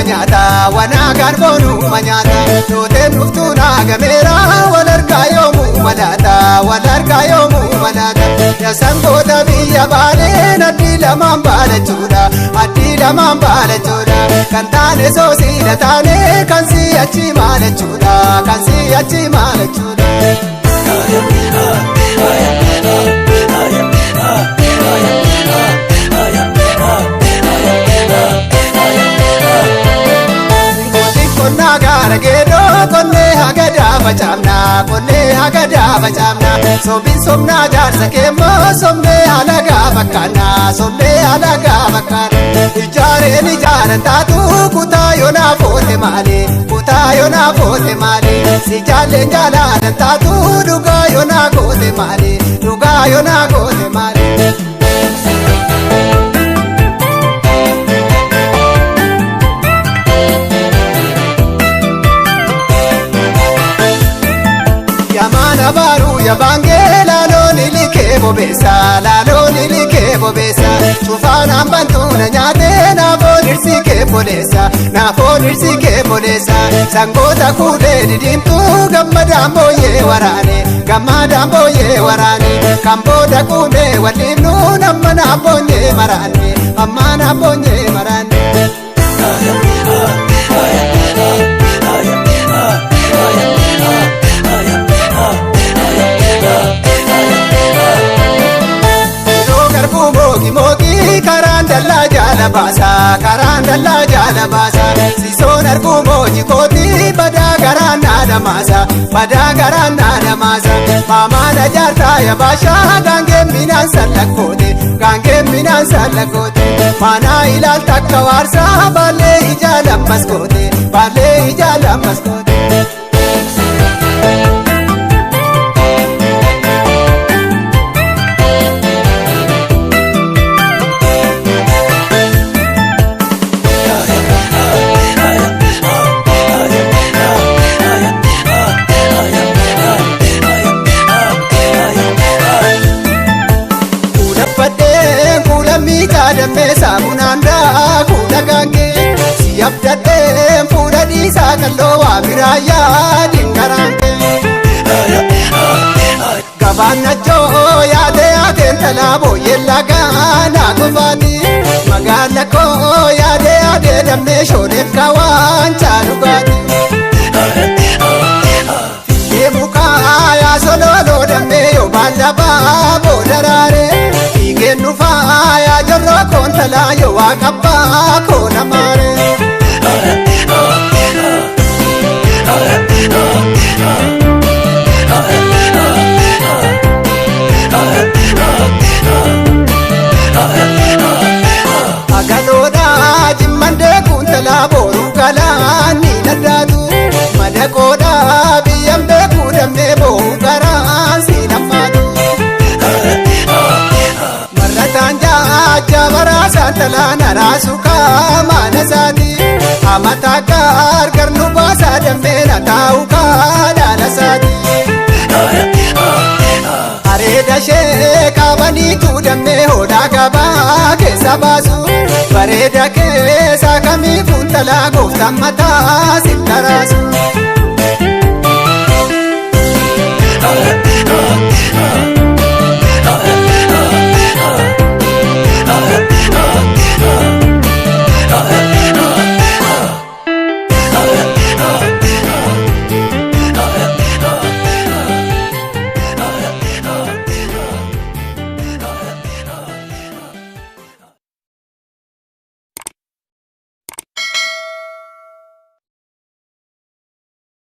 nyaata wanaagaan boonuma nyaata looteen dhuftuu naagameera wal argaa yoomuu malaata wal argaa yoomuu malaata yasangoota biyya baaleen addii lamaan baalachuudha addii lamaan baalachuudha kan taane soosiidha taane kan si'achi maalachuudha kan si'achi maalachuudha. Qonnaa gaara geedoo qonnee hagadaa facaafnaa qonnee hagadaa facaafnaa sobiin somnaa jaarsa keemmoo somnee alagaa fakkaannaa somnee alagaa fakkaannaa ijaareen ijaaran taatu kutaa yoonaa foote maali kutaa yoonaa foote maali si jaalleen jaalaalan taatu dhugaa yoonaa goote maali dhugaa yoonaa goote maali. Yamana baru yabange laloon ilikee bobeessa laloon ilikee bobeessa cufaan hambantuuna nyaate naafoon irsi kee boleessa naafoon irsi kee boleessa sangoota kuulee didiimtuu gammadaan booyyee waraane gammadaan booyyee waraane kan booda kuunee waliifnu namma naaf boonyee maraanne amma naaf boonyee maraanne. Mooki mooki karaan dallaa jaala baasa karaan dallaa jaala baasa sisoon arguu mooji kooti badaa garaan naada maasa badaa garaan naada maasa maamaana jaartaa yabaashaa gaangeen minaan sallakkoote gaangeen minaan sallakkoote maanaa ilaalta akka waarsaa baallee ijaa lammas goote baallee ijaa lammas goote. Dammee saamunaan daakuu dhagaangee si abdaddeen fuula dhiisaa qalloo waa biraayyaa dingaraangee. Gabaan nachoo yaadee yaateen talaa booyyee lagaa naa qofaati magaala koo yaadee yaadee dammee shooleef kaawaan caalugaati. Fiigee mukaa yaa sololoo dammee yoo baallabaa boodaraaree. Fiigeen dhufaa yaa jorroo koontalaa yoo waa qabbaa koona maaree. Agaloodhaa jimmandee kuuntalaa booruu galaa ni daddaatu madaqoodhaa biyyaan beekuu dammee boo'uu garaan si lammaatu. Marrataan jaajja baraasaan talaan araasu qaamaana isaati. Amataa gargar nu baasaa dammee na taa'u kaadhaala isaati. Areeda ishee qabaniitu dammee hoolaa gabaa keessa baasu. Bareeda keessa kamii fuuntalaa gooftaan mataa si taraasu.